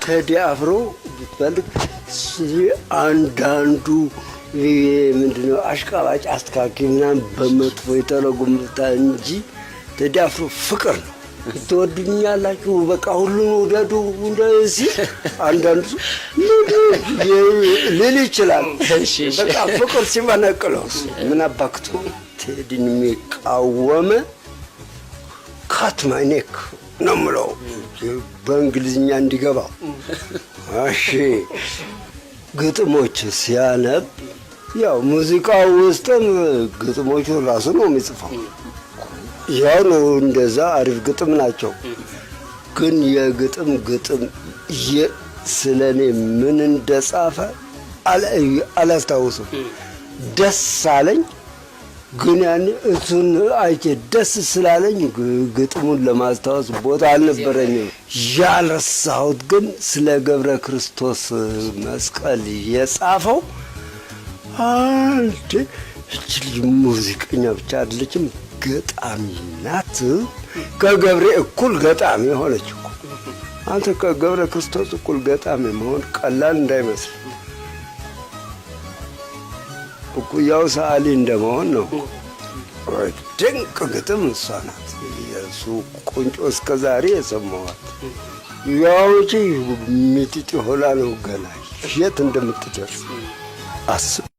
ቴዲ አፍሮ ብትፈልግ አንዳንዱ ምንድነው አሽቃባጭ አስተካኪ ምናምን በመጥፎ የተረጉሙታል እንጂ ቴዲ አፍሮ ፍቅር ነው። ትወዱኛላችሁ፣ በቃ ሁሉን ውደዱ እንደዚህ አንዳንዱ ሊል ይችላል። በቃ ፍቅር ሲመነቅለው ምን አባክቶ ቴዲን የሚቃወመ cut my neck ነው የምለው በእንግሊዝኛ እንዲገባው። እሺ፣ ግጥሞች ሲያነብ ያው ሙዚቃው ውስጥም ግጥሞቹ ራሱ ነው የሚጽፈው። ያው ነው፣ እንደዛ አሪፍ ግጥም ናቸው። ግን የግጥም ግጥም ስለ እኔ ምን እንደጻፈ አላስታውስም። ደስ አለኝ። ግን ያኔ እሱን አይቼ ደስ ስላለኝ ግጥሙን ለማስታወስ ቦታ አልነበረኝም። ያልረሳሁት ግን ስለ ገብረ ክርስቶስ መስቀል የጻፈው፣ አንድ እች ልጅ ሙዚቀኛ ብቻ አይደለችም፣ ገጣሚ ናት። ከገብሬ እኩል ገጣሚ ሆነች እኮ። አንተ ከገብረ ክርስቶስ እኩል ገጣሚ መሆን ቀላል እንዳይመስል፣ እኩያው ሰዓሊ እንደመሆን ነው። ድንቅ ግጥም እሷ ናት። የእሱ ቁንጮ እስከ ዛሬ የሰማኋት ያው ሚጢጢ ሆና ነው፣ ገና የት እንደምትደርስ አስብ።